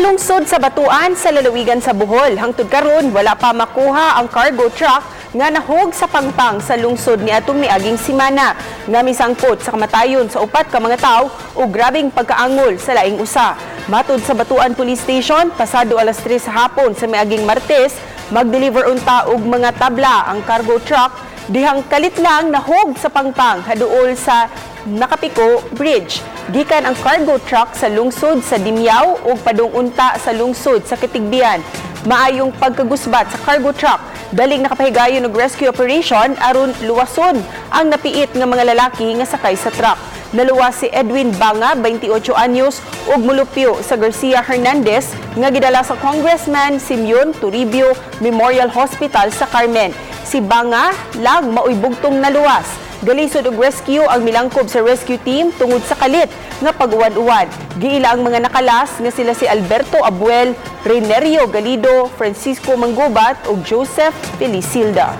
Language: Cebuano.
Sa lungsod sa Batuan sa lalawigan sa Bohol, hangtod karon wala pa makuha ang cargo truck nga nahog sa pangpang sa lungsod niadtong miaging simana nga misangpot sa kamatayon sa upat ka mga tawo ug grabeng pagkaangol sa laing usa. Matud sa Batuan Police Station, pasado alas 3 sa hapon sa miaging Martes, magdeliver unta og mga tabla ang cargo truck dihang kalit lang nahog sa pangpang haduol sa Nakapiko Bridge. Gikan ang cargo truck sa lungsod sa Dimiao ug padung unta sa lungsod sa Catigbian. Maayong pagkagusbat sa cargo truck, daling nakapahigayon og rescue operation aron luwason ang napiit nga mga lalaki nga sakay sa truck. Naluwas si Edwin Banga, 28 anyos, ug mulupyo sa Garcia Hernandez nga gidala sa Congressman Simeon Toribio Memorial Hospital sa Carmen. Si Banga lang maoy bugtong naluwas. Galisod og rescue ang milangkob sa rescue team tungod sa kalit nga pag-uwan-uwan. Giila ang mga nakalas nga sila si Alberto Abuel, Renerio Galido, Francisco Mangubat ug Joseph Felicilda.